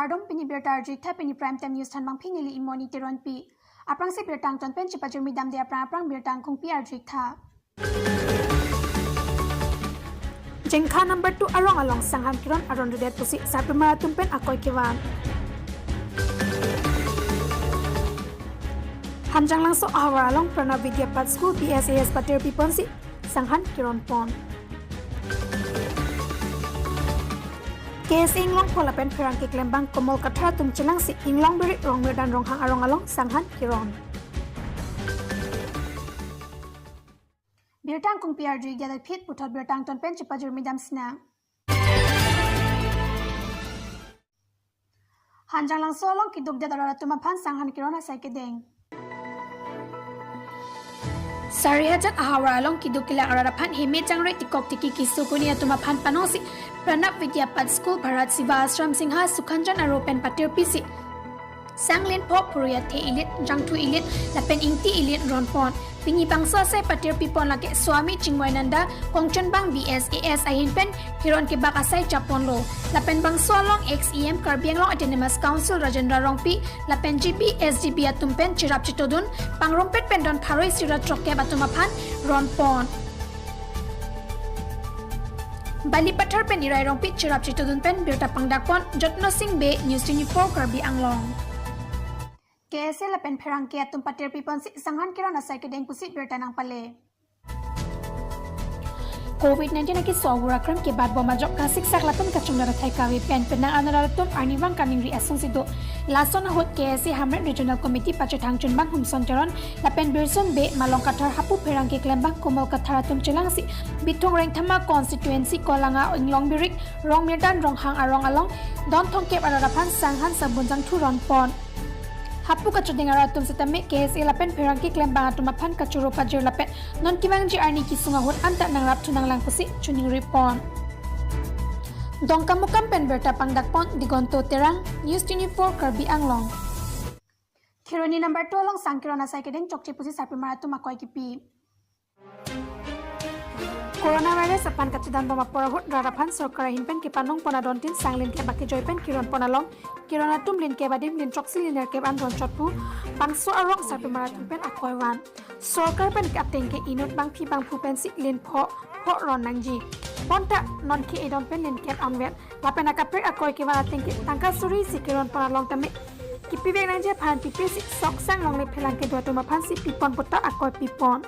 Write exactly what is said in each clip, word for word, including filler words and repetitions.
Kardom, pini birta arju-ik tha, pini Prime Time News thanbangpi neli Imoni Teronpi. Aphrangsi birta angton pen chepajirmi damde aphrang aphrang birta angkungpi arju-ik tha. Jengkha number two arong along Sanghan Kiron aron rudet pusi sarpimar atum pen akoi kevan. Hanjanglangso ahavar along Pranab Vidya Path School B S A S patirpi ponsi Sanghan Kiron pon. K S A Inglongpho lapen pherangke klembang Komol Kathar atum chelangsi Inglongbirik Rongmirdan Ronghang arong along Sanghan Kiron. Birta angkungpi arju-ik det aphi, puthot birta angton pen chepajirmi dam sinang. Hanjanglangso along keduk det arat atum aphan Sanghan Kiron asai kedeng. Sarihajan ahavar along keduk kelang arat aphan heme jangre tikok tiki kisu kuni atum aphan panongsi Pranab Vidya Path School, Bharat Seva Ashram Singha, Sukhanjan aro pen patirpisi sang lin pho, phurui athe ilit, jangthu ilit lapen ingti ilit ron pon. Pini bangso asai patirpi pon lake Swami Chinmoyananda, kongchunbang B S A S ahin pen Kiron kebak asai japonlo. Lapen bangso along ex E M Karbi Anglong Autonomous Council Rajendra Rongpi lapen G B S G B atum pen cherap chetodun, pangrumpet pen don pharo isi ra throkkep atum aphan ron pon. Balipathar pen Irai Rongpi cherap chetodun pen birta pangdak pon. Jotno Sing Bey, News twenty-four Karbi Anglong. K S A lapen pherangke atum patirpi ponsi Sanghan Kiron asai kedeng pusi birta nangpale. Covid nineteen akeso agur akrim kebat bom ajok kasiksak lapen kachongdat athai kave pen penang an arat atum arnivang kaningri asonsi do. Lason ahut K S A Hamren Regional Committee pachethang chunbang Humson Teron lapen Birson Bey, Malong Kathar hapu pherangke klembang Komol Kathar atum chelangsi Bithung Rengthama constituency Kolanga Inglongbirik Rongmirdan Ronghang arong along don thomkep arat aphan sanghan sabun jangthu ron pon. Hapu kachodeng arat atum setame K S A lapen pherangke klembang atum aphan kachoro pajir lapen non kevangji arni kesung ahut anta nangrap thu nanglang pusi choningri pon. Dongkamukam pen birta pangdak pon Digonto Terang, News twenty-four Karbi Anglong. Kheroni number two along Sangkiron asai kedeng chokche pusi sarpimar atum akoi kipi. Coronavirus aphan kachedam bom apor ahut rat aphan sorkar ahin pen kepanong pon adontin sang lin kep akejoi pen kiron pon along, kiron atum lin kep adim lin throksi lin nerkep an ron chot pu bangso arong sarpimar atum pen akoi van. Sorkar pen ateng ke inut bangphi bangphu pensi lin pho pho ron nangji. Bonta non ke edon pen lin kep anvet. Lapen akaprek akoi kevan ateng ke tangka suri isi kiron pon along tame kipivek nangji aphan pipisi sok sang longle phelang kedo atum aphansi pipon puta akoi pipon.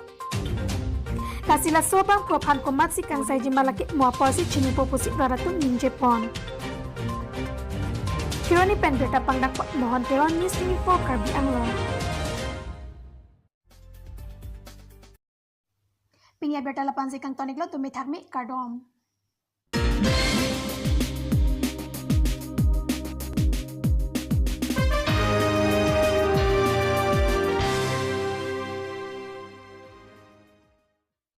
Lasi laso abangphu aphan komatsi kangsaiji ma lake mo aporsi chinipo pusi rat atum ningje pon. Kheroni pen birta pangdak pon Mohon Teron, News twenty-four Karbi Anglong. Pini abirta la-ansi kangton-iklo, tumi thakmi, kardom.